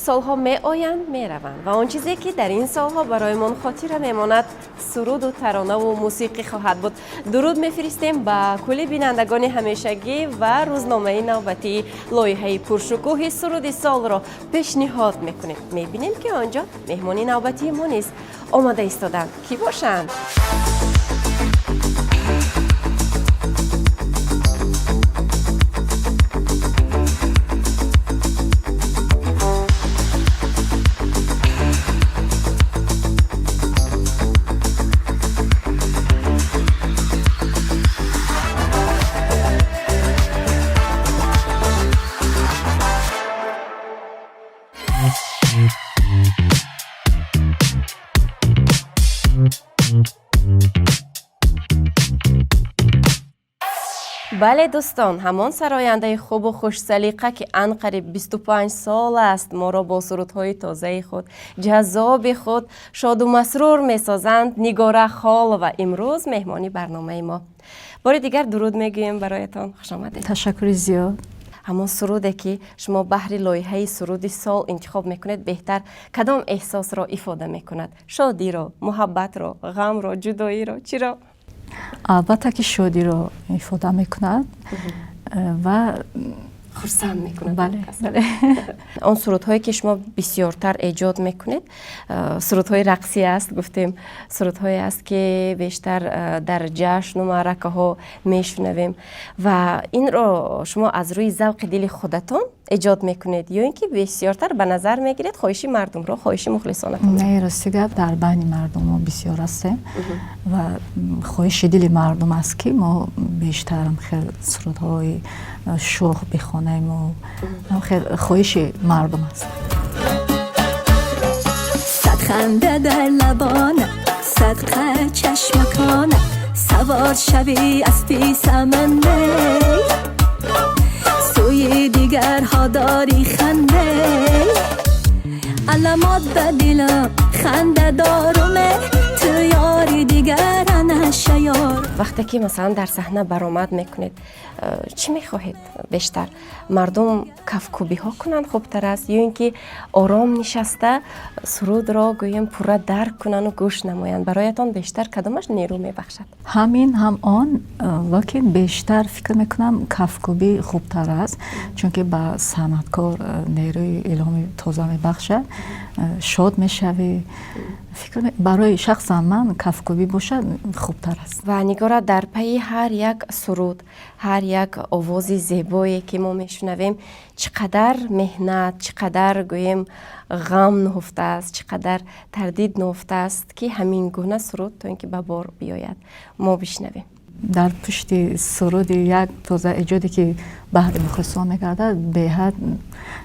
Солҳо меоянд, мераванд ва он чизе, ки дар ин солҳо бароямон хотира мемонад, суруду таронаву мусиқӣ хоҳад буд. Дуруд мефиристем ба кулли бинандагони ҳамешагӣ ва рӯзномаи навбатии лоиҳаи пуршукӯҳи суруди солро пешниҳод мекунем. Мебинем, ки он ҷо меҳмони навбатии мо низ омада истоданд. Кӣ бошанд? Бале, дӯстон, ҳамон сарояндаи хубу хушсалиқа, ки анқариб 25 сол аст моро бо сурудҳои тозаи худ, ҷаззоби худ шоду масрур месозанд, Нигора Холова имрӯз меҳмони барномаи мо. Бори дигар дуруд мегӯем бароятон, хушомадед. Ташаккури зиёд. Ҳамон суруде, ки шумо баҳри лоиҳаи суруди сол интихоб мекунед, беҳтар кадом эҳсосро ифода мекунад? Шодиро, муҳаббатро, ғамро, ҷудоиро, чиро? Албатта, ки шодиро ифода мекунад ва хурсанд мекунад. Бале. Он сурудҳое, ки шумо бисёртар эҷод мекунед, сурудҳои рақсӣ аст, гуфтем, сурудҳое аст, ки бештар дар ҷашну маъракаҳо мешунавем. Ва инро шумо аз рӯи завқи дили худатон эҷод мекунед ё ин ки бисёртар ба назар мегиред хоҳиши мардумро, хоҳиши мухлисонатон? Не, рости гап, дар байни мардум мо бисёр ҳастем ва хоҳиши дили мардум аст, ки мо бештар хел сурудҳои шӯх бихонему хел хоҳиши мардум аст. Сад ханда дар лабона, садқа чашмакона, савор шавӣ аспи саманде, сӯи дигарҳо дорӣ ханде. Аламот ба дилам ханда доруме, ту ёри дигар анаша ёр. Вақте ки, масалан, дар саҳна баромад мекунед, чӣ мехоҳед бештар? Мардум кафкӯбиҳо кунанд хубтар аст ё ин ки ором нишаста сурудро, гӯем, пурра дарк кунанду гӯш намоянд? Бароятон бештар кадомаш нерӯ мебахшад? Ҳамин ҳам он, лекин бештар фикр мекунам, кафкӯбӣ хубтар аст, чунки ба санъаткор нерӯи илҳоми тоза мебахшад, шод мешавӣ. Фикр барои шахсан ман кафкӯбӣ бошад, хубтар аст. Ва Нигора, дар пайи ҳар як суруд, ҳар як овози зебое, ки мо мешунавем, чӣ қадар меҳнат, чӣ қадар, гӯем, ғам нуҳуфтааст, чӣ қадар тардид нуҳуфтааст, ки ҳамин гуна суруд то ин ки ба бор биёяд, мо бишнавем? Дар пушти суруди як тоза эҷоде, ки баҳри мухлисон мегардад, беҳад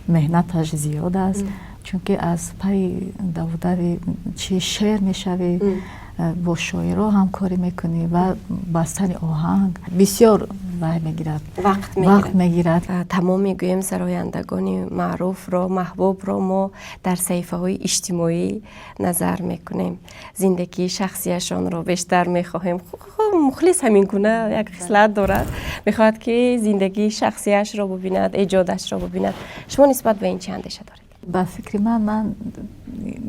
меҳнаташ зиёд аст, чунки аз пайи давудави чи шеър мешавӣ, бо шоиро ҳамкорӣ мекунӣ ва бастани оҳанг бисёр вай мегирад. Вақт мегирад. Тамоми, гӯем, сарояндагони маъруфро, маҳбубро мо дар саҳифаҳои иҷтимоӣ назар мекунем, зиндагии шахсияшонро бештар мехоҳем. Мухлис ҳамин гуна як хислат дорад, мехоҳад, ки зиндагии шахсияшро бубинад, эҷодашро бубинад. Шумо нисбат ба ин чӣ андеша доред? Ба фикри ман, ман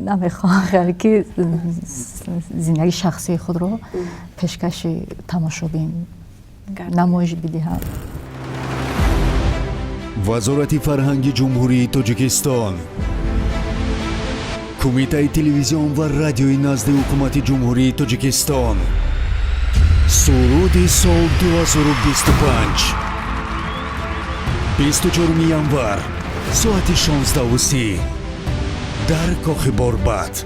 намехоҳам, ки зиндагии шахсии худро пешкаши тамошобин намоиш бидиҳам. Вазорати фарҳанги Ҷумҳурии Тоҷикистон, Кумитаи телевизион ва радиои назди Ҳукумати Ҷумҳурии Тоҷикистон, суруди сол 2025, 24 январ, соати 16:30 дар Кохи Борбад.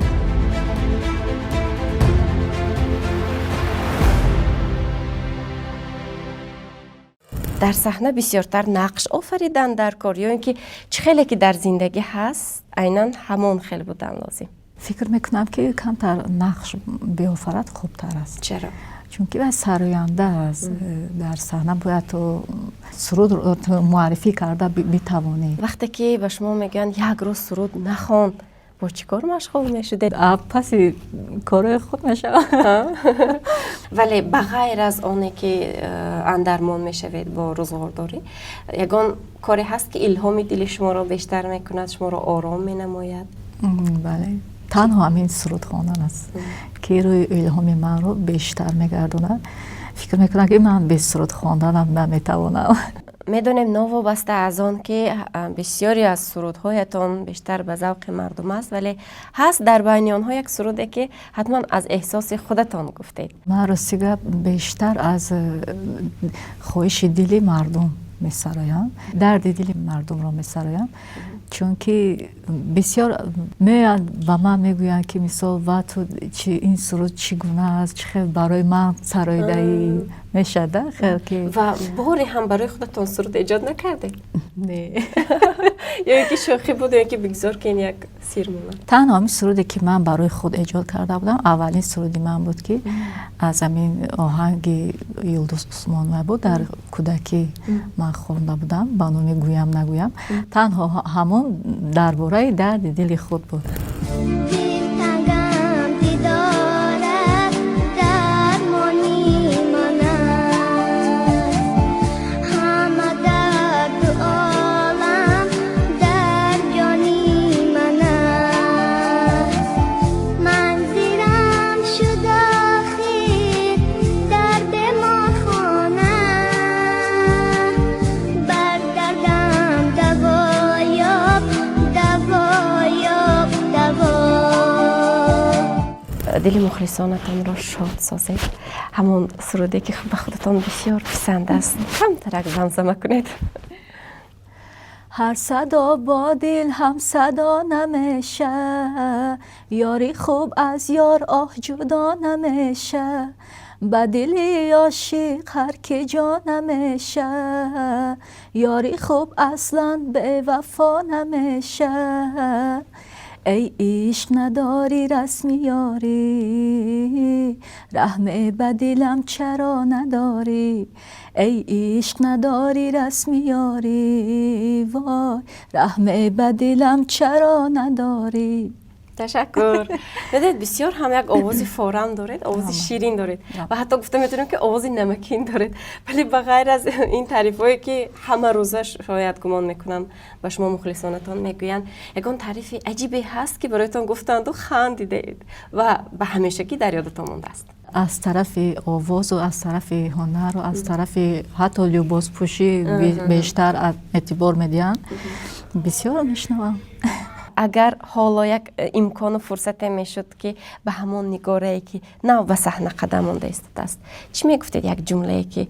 Дар саҳна бисёртар нақш офаридан дар кор ё ин ки чӣ хеле ки дар зиндагӣ ҳаст, айнан ҳамон хел будан лозим? Фикр мекунам, ки камтар нақш биофарад, хубтар аст. Чаро? Чунки вай сароянда аст, дар саҳна бояд ту сурудро муаррифӣ карда битавонӣ. Вақте ки ба шумо мегӯянд, як рӯз суруд нахон. Бо чӣ кор машғул мешудед? Паси корҳои худ мешавам. Вале ба ғайр аз оне ки андармон мешавед бо рӯзғордорӣ, ягон коре ҳаст, ки илҳоми дили шуморо бештар мекунад, шуморо ором менамояд? Бале, танҳо ҳамин суруд хондан аст, ки рӯи илҳоми манро бештар мегардонад. Фикр мекунам, ки ман бе суруд хонданам наметавонам. Медонем, новобаста аз он ки бисёре аз сурудҳоятон бештар ба завқи мардум аст, вале ҳаст дар байни онҳо як суруде, ки ҳатман аз эҳсоси худатон гуфтед. Ман, рости гап, бештар аз хоҳиши дили мардум месароям, дарди дили мардумро месароям, чунки бисёр меоянд ба ман, мегӯянд, ки мисол, ва ту чи, ин суруд чӣ гуна аст, чӣ хел барои ман сароидаӣ мешада хел ки. Ва боре ҳам барои худатон суруд эҷод накардед? Не. Ё ин ки шӯхӣ буд, ё ин ки бигзор, ки ин як сир монад? Танҳо ҳамин суруде, ки ман барои худ эҷод карда будам, аввалин суруди ман буд, ки аз ҳамин оҳанги Юлдуз Усмонова буд, дар кӯдакӣ ман хонда будам, ба номи «Гӯям нагӯям». Танҳо ҳамон дар бораи дарди дили худ буд. Дилтангам дидорат дармони ман аст, ҳама дарду олам дар ҷони ман аст. Манзилам шуд охир дар беморхона, бар дардам даво ёб, даво ёб, даво. Дили мухлисонатонро шод созед. Ҳамон суруде, ки ба худатон бисёр писанд аст, камтарак замзама кунед. Ҳар садо бо дил ҳам садо намеша, ёри хуб аз ёр оҳ ҷудо намеша, ба дили ошиқ ҳар ки ҷо намеша, ёри хуб аслан бевафо намеша. Эй ишқ, надорӣ расми ёрӣ, раҳме ба дилам чаро надорӣ? Эй ишқ, надорӣ расми ёрӣ, вой, раҳме ба дилам чаро надорӣ? Ташаккур. Медонед, бисёр ҳам як овози форам доред, овози ширин доред ва ҳатто гуфта метавонем, ки овози намакин доред. Вале ба ғайр аз ин таърифҳое, ки ҳама рӯза, шояд, гумон мекунам, ба шумо мухлисонатон мегӯянд, ягон таърифи аҷибе ҳаст, ки бароятон гуфтанду хандидаед ва ба ҳамешагӣ дар ёдатон мондааст? Аз тарафи овозу аз тарафи ҳунару аз тарафи ҳатто либоспӯшӣ бештар эътибор медиҳанд, бисёр мешунавам. Агар ҳоло як имкону фурсате мешуд, ки ба ҳамон Нигорае, ки нав ба саҳна қадам монда истодааст, чӣ мегуфтед? Як ҷумлае, ки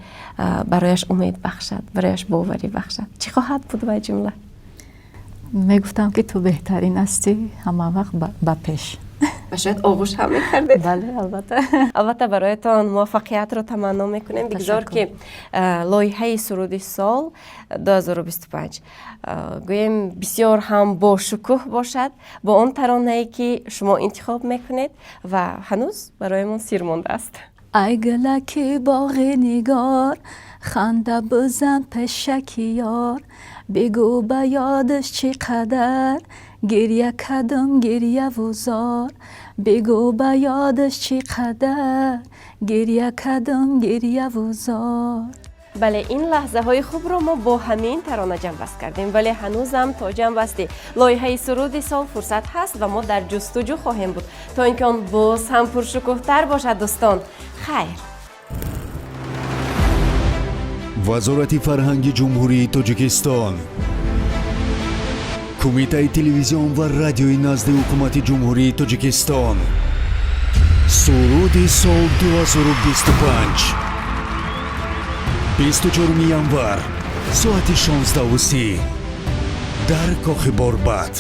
барояш умед бахшад, барояш боварӣ бахшад, чӣ хоҳад буд вай ҷумла? Мегуфтам, ки ту беҳтарин ҳастӣ, ҳама вақт ба пеш. Ва шояд оғӯш ҳам мекардед. Бале, албатта. Албатта, бароятон муваффақиятро таманно мекунем. Бигзор, ки лоиҳаи суруди сол 2025, гӯем, бисёр ҳам бошукӯҳ бошад бо он таронае, ки шумо интихоб мекунед ва ҳанӯз бароямон сир мондааст. Ай гулаки боғи Нигор, ханда бизан пешаки ёр, бигӯ ба ёдаш чӣ қадар гиря кардам, гиряву зор, бигӯ ба ёдаш чӣ қадар гиря кардам, гиряву зор. Бале, ин лаҳзаҳои хубро мо бо ҳамин тарона ҷамъбаст кардем, вале ҳанӯзам то ҷамъбасти лоиҳаи суруди сол фурсат ҳаст ва мо дар ҷустуҷӯ хоҳем буд, то ин ки он боз ҳам пуршукӯҳтар бошад. Дӯстон, хайр. Вазорати фарҳанги Ҷумҳурии Тоҷикистон, Кумитаи телевизион ва радиои назди Ҳукумати Ҷумҳурии Тоҷикистон, суруди сол 2025, 24 январ, соати 16:30 дар Кохи Борбад.